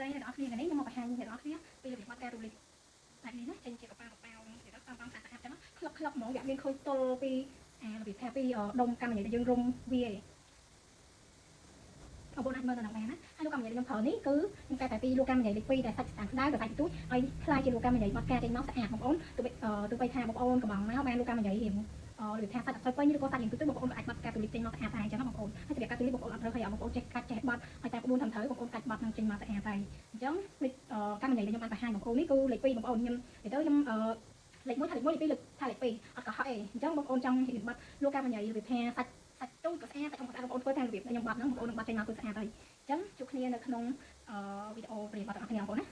ស្តីអ្នកទាំងអស់គ្នាថ្ងៃនេះខ្ញុំមកបង្ហាញអ្នកទាំងអស់គ្នាពីរបៀបបត់ការទូលីបបែបនេះណាចេញជាកប៉ាល់កប៉ាល់គេទៅតាមតាមស្អាតស្អាតចឹងក្លឹបក្លឹបហ្មងវាអត់មានឃើញទល់ពីអារបៀបថាពីដុំកម្មញ៉ៃដែលយើងរុំវាឯងបងប្អូនអាចមើលនៅក្នុងបានណាហើយលោកកម្មញ៉ៃដែលខ្ញុំប្រើនេះគឺខ្ញុំកែតែពីលោកកម្មញ៉ៃលេខ2ដែលសាច់ស្អាតស្ដើងដែលសាច់ទូចឲ្យខ្លាយជាលោកកម្មញ៉ៃបត់ការចេញមកស្អាតបងប្អូនទោះបីថាបងប្អូនកំងមកបានលោកកម្មញ៉ៃរៀងរបៀបថាសាច់អត់សូវពេញឬក៏សាច់យ៉ាងទូទៅបងប្អូនក៏អាចបត់ការទូលីបចេញមកស្អាតដែរអញ្ចឹងបងប្អូនហើយសម្រាប់ការទូលីបបងប្អូនអត់ត្រូវឲ្យបងប្អូនចេះកាច់ចេះបត់ឲ្យតែក្បួនត្រឹមត្រូវបងប្អូនកាច់បត់នឹងចេញមកស្អាតហើយអញ្ចឹងលេខកម្មញ៉ៃដែលខ្ញុំបានបង្ហាញបងប្អូននេះគឺលេខ2បងប្អូនខ្ញុំនិយាយទៅខ្ញុំលេខ1ថាលេខ1លេខ2លេខថាលេខ2អត់កុហកអីអញ្ចឹងបងប្អូនចង់រៀនបត់លោកកម្មញ៉ៃរបៀបថាសាច់សាច់ទូចក៏ស្អាតសាច់ធំក៏ស្អាតបងប្អូនធ្វើតាមរបៀបខ្ញុំបត់ហ្នឹងបងប្អូននឹងបត់ចេញមកគឺស្អាតហើយអញ្ចឹងជួបគ្នានៅក្នុងវីដេអូរៀនបត់ទាំងអស់គ្នាបងប្អូនណា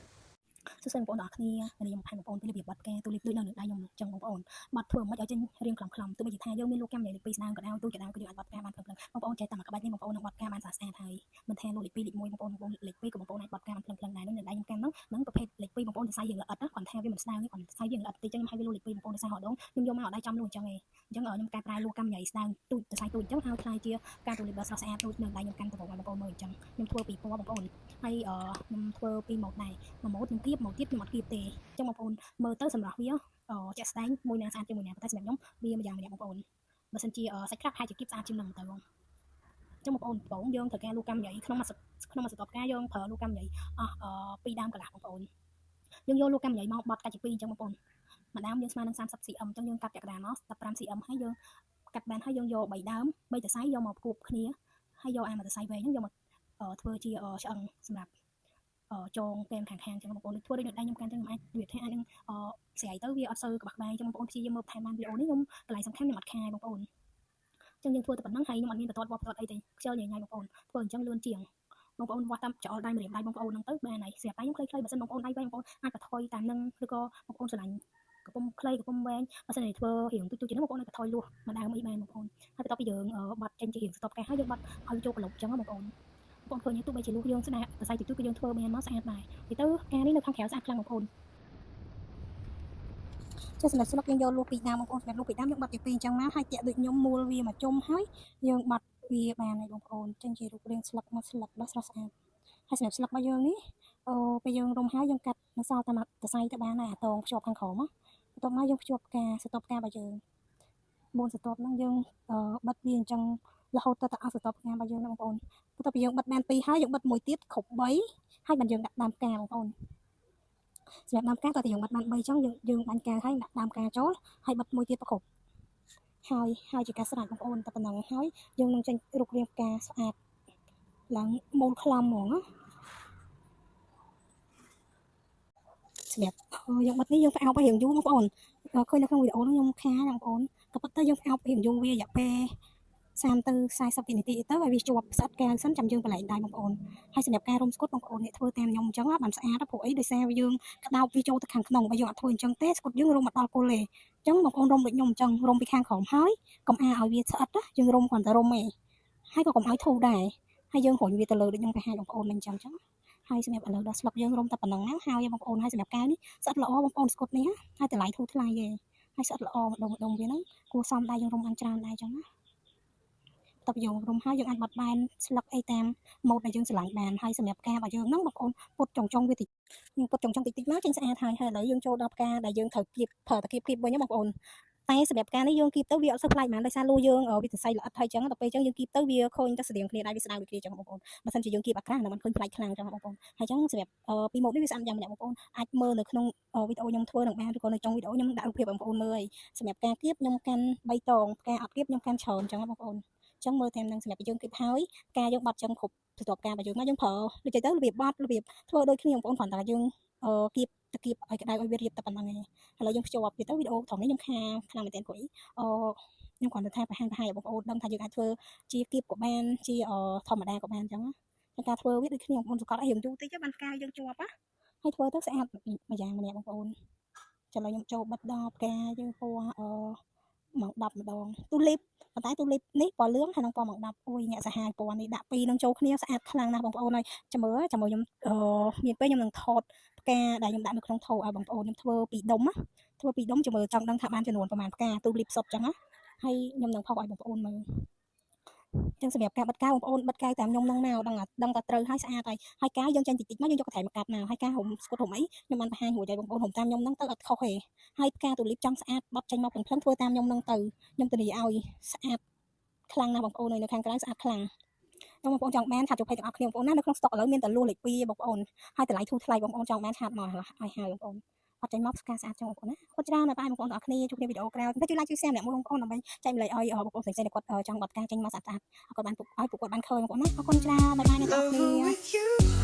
សួស្តីបងប្អូនទាំងអស់គ្នាថ្ងៃនេះខ្ញុំបង្ហាញបងប្អូនពីរបៀបបត់ផ្កាទូលីបដូចនៅលើដៃខ្ញុំចឹងបងប្អូនបត់ធ្វើមិនឲ្យចេញរាងខ្លំខ្លំទោះបីជាថាយើងមានលក់កម្មលេខ2ស្ដើងក៏ដោយទូចក៏ដោយក៏យើងអាចបត់ផ្កាបានភ្លឹងភ្លឹងបងប្អូនចេះតែមួយក្បាច់នេះបងប្អូននឹងបត់ផ្កាបានស្អាតស្អាតហើយមិនថាលក់លេខ2លេខ1បងប្អូនបងប្អូនលេខ2ក៏បងប្អូនអាចបត់ផ្កាបានភ្លឹងភ្លឹងដែរនៅដៃខ្ញុំកាន់ហ្នឹងហ្នឹងប្រភេទលេខ2បងប្អូនសរសៃរៀងល្អិតណាគាត់ថាវាមិនស្ដើងទេគាត់សរសៃរៀងល្អិតតិចចឹងខ្ញុំឲ្យវាលក់លេខ2បងប្អូនសរសៃរហដងខ្ញុំយកមកឲ្យដៃចំលក់អញ្ចឹងឯងអញ្ចឹងខ្ញុំកែប្រែលក់កម្មញ៉ៃស្ដើងទូចសរសៃទូចអញ្ចឹងឲ្យខ្លាយជាផ្កាទូលីបដ៏ស្រស់ស្អាតដូចនៅដៃខ្ញុំកាន់ដំបូងឲ្យបងប្អូនមើលអញ្ចឹងខ្ញុំធ្វើពីពណ៌បងប្អូនហើយខ្ញុំធ្វើពីម៉ូតដែរមួយម៉ូតខ្ញុំគៀបម៉ូតទៀតខ្ញុំអត់គៀបទេអញ្ចឹងបងប្អូនមើលទៅសម្រាប់វាជាក់ស្ដែងមួយណាស្អាតជាងមួយណាប៉ុន្តែសម្រាប់ខ្ញុំវាម្យ៉ាងម្នាក់បងប្អូនបើសិនជាសាច់ក្រាបហើយជាគៀបស្អាតជាងនឹងទៅបងអញ្ចឹងបងប្អូនបងយើងត្រូវការលូកម្មញ៉ៃក្នុងមួយក្នុងមួយសតបផ្កាយើងប្រើលូកម្មញ៉ៃអស់ពីរដើមកន្លះបងប្អូនយើងយកលូកម្មញ៉ៃមកបត់កាច់ជាពីរអញ្ចឹងបងប្អូនមួយដើមយើងស្មើនឹង30 cm អញ្ចឹងយើងកាត់ពាក់កណ្ដាលមក15 cm ហើយយើងកាត់បានហើយយើងយក3ដើម3សរសៃយកមកគូបគ្នាហើយយកអាមួយសរសៃវែងហ្នឹងយកមកធ្វើជាឆ្អឹងសម្រាប់ចងកែមខាងខាងចឹងបងប្អូនធ្វើដូចនៅដៃខ្ញុំកាន់ចឹងខ្ញុំអាចវាថាអាចនឹងស្រាយទៅវាអត់សូវក្បាស់ក្បាយចឹងបងប្អូនព្យាយាមមើលបន្ថែមបានវីដេអូនេះខ្ញុំកន្លែងសំខាន់ខ្ញុំអត់ខាយបងប្អូនចឹងយើងធ្វើតែប៉ុណ្ណឹងហើយខ្ញុំអត់មានបន្ទាត់វាស់បន្ទាត់អីទេខ្ជិលញ៉ៃញ៉ៃបងប្អូនធ្វើអញ្ចឹងលឿនជាងបងប្អូនវាស់តាមច្អល់ដៃម្រាមដៃបងប្អូនហ្នឹងទៅបានហើយស្រាប់តែខ្ញុំខ្លីៗបើសិនបងប្អូនដៃវែងបងប្អូនអាចបន្ថយតាមនឹងឬក៏បងប្អូនស្រឡាញ់កំពុំខ្លីកំពុំវែងបើសិនជាធ្វើរៀងទូចៗជាងហ្នឹងបងប្អូនអាចបន្ថយលួសមួយដើមអីបានបងប្អូនហើយបន្ទាប់ពីយើងបត់ចេញជារៀងស្តុបផ្កាហើយយើងបត់ឲ្យចូលក្លុបចឹងបងប្អូនបងប្អូនឃើញទោះបីជាលួសយើងស្ដាសរសៃទូចៗគឺយើងធ្វើបានមកស្អាតដែរនិយាយទៅផ្កានេះនៅខាងក្រៅស្អាតខ្លាំងបងប្អូនចាសម្រាប់ស្លឹកយើងយកលួសពីរដើមបងប្អូនសម្រាប់លួសពីរដើមយើងបត់ជាពីរអញ្ចឹងមកហើយតាក់ដូចខ្ញុំមូលវាមកជុំហើយយើងបត់វាបានហើយបងប្អូនចេញជារូបរាងស្លឹកមកស្លឹកដ៏ស្រស់ស្អាតហើយសម្រាប់ស្លឹករបស់យើងនេះអូពេលយើងរុំហើយយើងកាត់នៅសល់តែមួយសរសៃទៅបានហើយអាតងភ្ជាប់ខាងក្រោមណាបន្ទាប់មកយើងភ្ជាប់ផ្កាសតបផ្ការបស់យើង4សតបហ្នឹងយើងបិទវាអញ្ចឹងរហូតទៅតែអស់សតបផ្ការបស់យើងណាបងប្អូនបន្ទាប់ពីយើងបិទបាន2ហើយយើងបិទមួយទៀតគ្រប់3ហើយបានយើងដាក់ដើមផ្កាបងប្អូនសម្រាប់ដើមផ្កាតើតែយើងបិទបាន3អញ្ចឹងយើងយើងបាញ់កាហើយដាក់ដើមផ្កាចូលហើយបិទមួយទៀតប្រគ្រប់ហើយហើយជាការស្រេចបងប្អូនតែប៉ុណ្ណឹងហើយយើងនឹងចេញរូបរាងផ្កាស្អាតឡើងមូលខ្លំហ្មងណាសម្រាប់យើងបិទនេះយើងផ្អោបឲ្យរៀងយូរបងប្អូនឃើញនៅក្នុងវីដេអូនោះខ្ញុំខាបងប្អូនក៏ប៉ុន្តែយើងផ្អោបរៀងយូរវារយៈពេល30ទៅ40វិនាទីទៅឲ្យវាជាប់ស្អិតកែវសិនចាំយើងបន្លែងដៃបងប្អូនហើយសម្រាប់ការរុំស្គុតបងប្អូនអ្នកធ្វើតាមខ្ញុំអញ្ចឹងបានស្អាតព្រោះអីដោយសារយើងក្តោបវាចូលទៅខាងក្នុងបើយើងអត់ធ្វើអញ្ចឹងទេស្គុតយើងរុំមកដល់គល់ទេអញ្ចឹងបងប្អូនរុំដូចខ្ញុំអញ្ចឹងរុំពីខាងក្រោមហើយកុំអាឲ្យវាស្អិតណាយើងរុំគ្រាន់តែរុំទេហើយក៏កុំឲ្យធូរដែរហើយយើងរុញវាទៅលើដូចខ្ញុំបង្ហាញបងប្អូនមិនអញ្ចឹងចឹងហើយសម្រាប់ឥឡូវដល់ស្លឹកយើងរុំតែប៉ុណ្ណឹងណាហើយបងប្អូនហើយសម្រាប់កែវនេះស្អិតល្អបងប្អូនស្គុតនេះហើយតម្លៃធូរថ្លៃទេហើយស្អិតល្អម្ដុំម្ដុំវាហ្នឹងគួរសមដែរយើងរុំបានច្រើនដែរអញ្ចឹងណាតបយើងរុំហើយយើងអាចបត់បែនស្លឹកអីតាមម៉ូតដែលយើងស្រឡាញ់បានហើយសម្រាប់ផ្ការបស់យើងហ្នឹងបងប្អូនពុតចុងចុងវាតិចយើងពុតចុងចុងតិចតិចមកចេញស្អាតហើយហើយឥឡូវយើងចូលដល់ផ្កាដែលយើងត្រូវគៀបប្រើតែគៀបគៀបវិញណាបងប្អូនតែសម្រាប់ផ្កានេះយើងគៀបទៅវាអត់សូវប្លែកហ្មងដោយសារលួយើងវាសរសៃល្អិតហើយចឹងដល់ពេលចឹងយើងគៀបទៅវាឃើញតែស្តៀងគ្នាដែរវាស្ដើងដូចគ្នាចឹងបងប្អូនបើសិនជាយើងគៀបអាក្រាស់នឹងមិនឃើញប្លែកខ្លាំងចឹងបងប្អូនហើយចឹងសម្រាប់ពីម៉ូតនេះវាស្អាតយ៉ាងម្នាក់បងប្អូនអាចមើលនៅក្នុងវីដេអូខ្ញុំធ្វើនឹងបានឬក៏នៅចុងវីដេអូខ្ញុំដាក់រូបភាពបងប្អូនមើលហើយសម្រាប់ការគៀបខ្ញុំកាន់3តងផ្កាអត់គៀបខ្ញុំកាន់ច្រើនចឹងបងប្អូនចឹងមើលតាមនឹងសម្រាប់យើងគៀបហើយផ្កាយើងបត់ចឹងគ្រប់បន្ទាប់ផ្ការបស់យើងមកយើងប្រើដូចទៅរបៀបបត់របៀបធ្វើដូចគ្នាបងប្អូនគ្រាន់តែយើងគៀបតគៀបឲ្យក្តៅឲ្យវារៀបតែប៉ុណ្្នឹងឯងឥឡូវយើងភ្ជាប់វាទៅវីដេអូត្រង់នេះខ្ញុំខាខ្លាំងមែនទែនព្រោះអីខ្ញុំគ្រាន់តែថាបង្ហាញបង្ហាញឲ្យបងប្អូនដឹងថាយើងអាចធ្វើជាគៀបក៏បានជាធម្មតាក៏បានអញ្ចឹងណាការធ្វើវាដូចគ្នាបងប្អូនសកលឲ្យរៀងយូរតិចបានផ្កាយើងជាប់ណាហើយធ្វើទៅស្អាតម្យ៉ាងម្នាក់បងប្អូនឥឡូវខ្ញុំចូលបិទដល់ផ្កាយើងពណ៌ម៉ោង10ម្ដងទូលីបប៉ុន្តែទូលីបនេះពណ៌លឿងហើយនឹងពណ៌ម៉ោង10អូយញាក់សាហាវពណ៌នេះដាក់ពីរនឹងចូលគ្នាស្អាតខ្លាំងណាស់បងប្អូនហើយចាំមើលចាំមើលខ្ញុំមានពេលខ្ញុំនឹងថតផ្កាដែលខ្ញុំដាក់នៅក្នុងថូឲ្យបងប្អូនខ្ញុំធ្វើពីដុំណាធ្វើពីដុំចាំមើលចង់ដឹងថាបានចំនួនប្រហែលផ្កាទូលីបសុទ្ធចឹងណាហើយខ្ញុំនឹងផុសឲ្យបងប្អូនមើល ចឹងសម្រាប់ការបិទកាវបងប្អូនបិទកាវតាមខ្ញុំនឹងមកដឹងដឹងតែត្រូវហើយស្អាតហើយហើយកាវយើងចេញតិចតិចមកយើងយកកន្ត្រៃមកកាត់មកហើយការរុំស្គុតរុំអីខ្ញុំបានបង្ហាញរួចហើយបងប្អូនរុំតាមខ្ញុំនឹងទៅអត់ខុសទេហើយផ្កាទូលីបចង់ស្អាតបត់ចេញមកភ្លឹងភ្លឹងធ្វើតាមខ្ញុំនឹងទៅខ្ញុំធានាឲ្យស្អាតខ្លាំងណាស់បងប្អូននៅខាងក្រៅស្អាតខ្លាំងបងប្អូនចង់បាន chat ចូល page ទាំងអស់គ្នាបងប្អូនណានៅក្នុង stock ឥឡូវមានតែលួសលេខ2បងប្អូនហើយតម្លៃធូរថ្លៃបងប្អូនចង់បាន chat មកឲ្យហើយបងប្អូនអត់ចេញមកផ្កាស្អាតចឹងបងប្អូនណាអរគុណច្រើន bye បងប្អូនទាំងអស់គ្នាជួបគ្នាវីដេអូក្រោយជួយ like ជួយ share ម្នាក់មួយបងប្អូនដើម្បីចែករំលែកឲ្យបងប្អូនផ្សេងៗដែលគាត់ចង់បត់ផ្កាចេញមកស្អាតៗគាត់បានឲ្យពួកគាត់បានឃើញបងប្អូនណាអរគុណច្រើន bye bye អ្នកទាំងអស់គ្នា Lover with you.